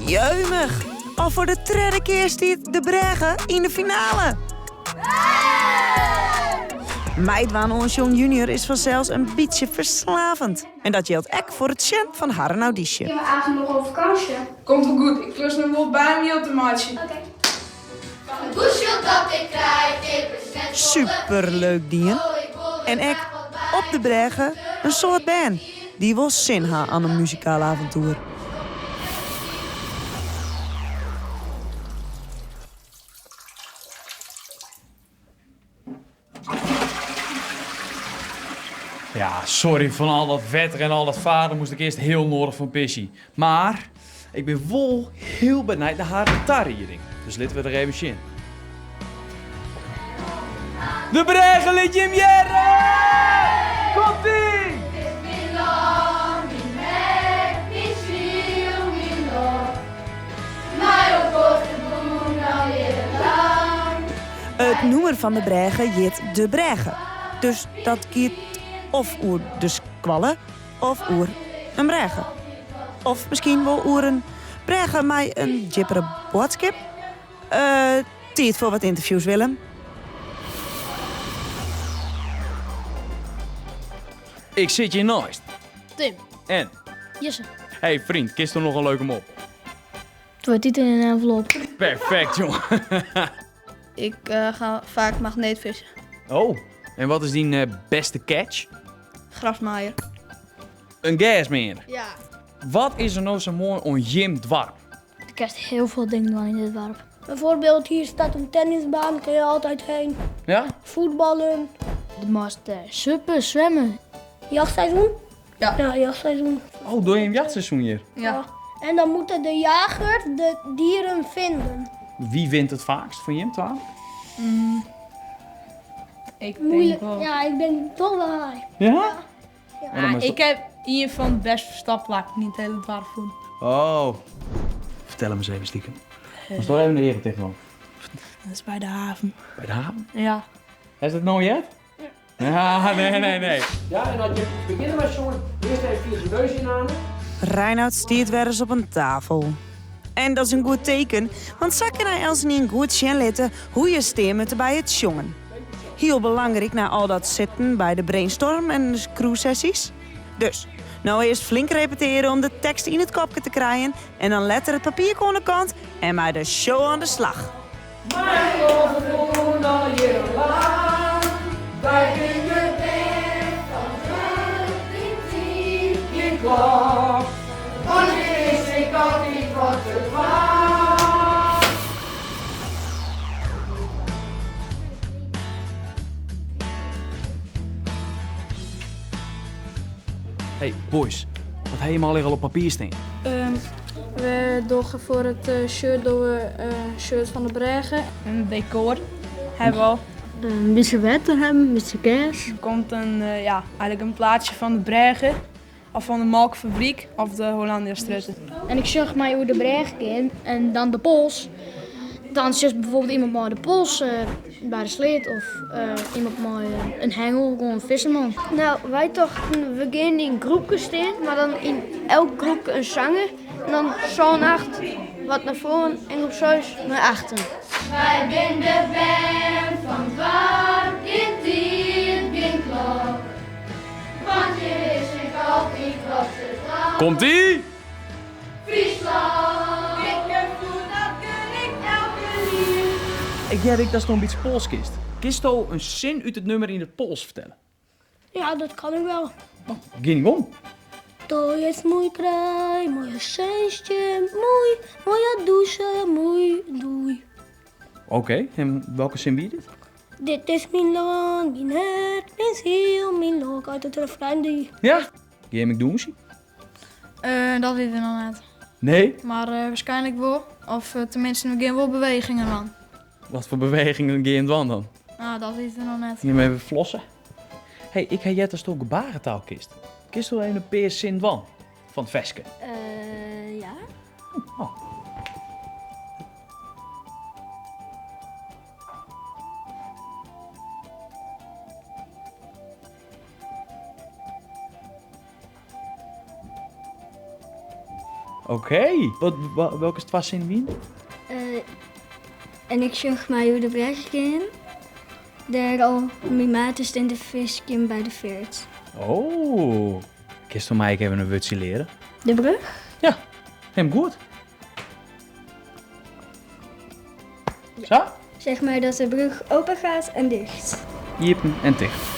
Jeumich! Al foar de tredde kear stiet De Brêge yn de finale! Meidwaan oan Sjong Junior is fansels in bytsje ferslavend. En dat jildt ek foar it sjen fan harren audysje. Kinne we aanst noch op fakânsje? Komt wol goed, ik klus noch wol by om jild te meitsjen. Oké. Fan it bûsjild dat ik krij, ik wist net folle. Superleuk dien! En ek op de brêge in soad bern dy't wol sin ha oan in muzikaal aventoer. Ja, sorry, fan al dat wetter en al dat faren moast ik earst hiel noadich fan pisje. Mar ik bin wol hiel benijd nei harren tarieding. Dus litte we der even sjen. De brêge lit jim hearre! Komt-ie! Myn lân, myn hert, myn siel, myn lot. Mei elkoar ferbûn al jierrenlang. It nûmer fan de brêge hjit De Brêge. Dus dat giet of oer de skoalle of oer in brêge. Of miskien wol oer in brêge mei in djippere boadskip? Tiid foar wat ynterviews, Willem. Ik sit hjir neist. Tim. En? Jesse. Hey vriend, kinsto noch in leuke mop? Twee tieten in een envelop. Perfect, jongen. Ik ga vaak magneetvissen. Oh, en wat is dyn bêste catch? Grasmaaier. In gersmeaner? Ja. Wat is der no sa moai oan jim doarp? Do kinst hiel folle dingen dwaan yn dit doarp. Bijvoorbeeld hier staat een tennisbaan, kun je altijd heen. Ja? Voetballen. Do meist suppen, swimme. Jachtseizoen? Ja. Ja, jachtseizoen. Oh, dogge jim jachtseizoen hjir? Ja. En dan moeten de jager de dieren vinden. Wie wint it faakst fan jim twa? Ik tink Moeilijk. wol. Ja, ik denk toch wel hij. Ja? Ja, ik heb ien fan de bêste ferstopplakken yn it hiele doarp fûn. Oh. Fertel him ris even stiekem. Moatst toch even de eagen ticht dwaan. Dat is by de haven. By de haven? Ja. Hast it no heard? Ja, nee, nee, nee. Ja, en as je begjinne mei sjongen, earst even fia de neus ynademje. Reinout stiet wer ris op in tafel. En dat is in goed teken, want sa kin hy eltsenien goed sjen litte hoe je stean moatte by it sjongen. Hiel belangryk nei al dat sitten by de brainstorm en de skriuwsessys. Dus, no earst flink repeteare om de tekst yn it kopke te krijen en dan letter it papierke oan de kant en mei de show oan de slach. Mei elkoar ferbûn al jierrenlang. Wy binne de bern fan de tiid, gjin klok. Want hjir is ek altyd wat te dwaan. Hey boys, wat ha jim allegear al op papier stean? We dogge foar it shirt dogge we in shirt fan de brêge. In dekor hawwe we al. In bytsje wetter hawwe, in bytsje gers. Der komt in, ja, eigenlik in plaatsje fan de brêge of fan de molkfabryk of de Hollandiastrjitte. En ik sjoch my oer de brêge gean en dan de pols. Dan sjochst bijvoorbeeld iemand mei de pols by de sleat of iemand mei in hengel, gewoan in fisserman. No, wy tochten we gean yn groepkes stean, mar dan yn elk groepke in sanger. En dan sân, acht wat nei foaren en groep seis nei achteren. Wy binne de bern fan 't doarp, gjin tiid, gjin klok. Want hjir is ek altyd wat te dwaan. Komt-ie! Fryslân! Pikkefoer, dat gun ik elkenien. Ik hear ek datsto in bytsje Pools kinst. Kinsto in sin út it nummer yn it Pools fertelle? Ja, dat kan ik wel. Oh, gean dyn gong. To jest mój kraj, moje szczęście, mój, moja dusza, mój doei. Oké, en welke sin wie dit? Dit is myn lân, myn hert, myn siel, myn lok uit it refrein die. Ja? Gean ik dûnsjen? Uh, dat witte we noch net. Nee? Mar uh, waarskynlik wol. Of uh, teminsten, we gean wol bewegingen dwaan. Wat foar bewegingen gean jim dwaan dan? Nou, dat witte we noch net. Jim even flosse? Hey, ik ha heard datsto gebarentaal kinst. Kinsto even in pear sinnen dwaan fan it ferske? Uh, ja. Oh. Oké. Wat, welke twa sinnen wiene? Uh, en ik sjoch my oer de brêge gean. Dêr al myn maten stean te fiskjen by de feart. Oh, kinst fan my ek even in wurdsje leare? De brug? Ja, helemaal goed. Zo? Zeg maar dat de brug open gaat en dicht. Iepen en ticht.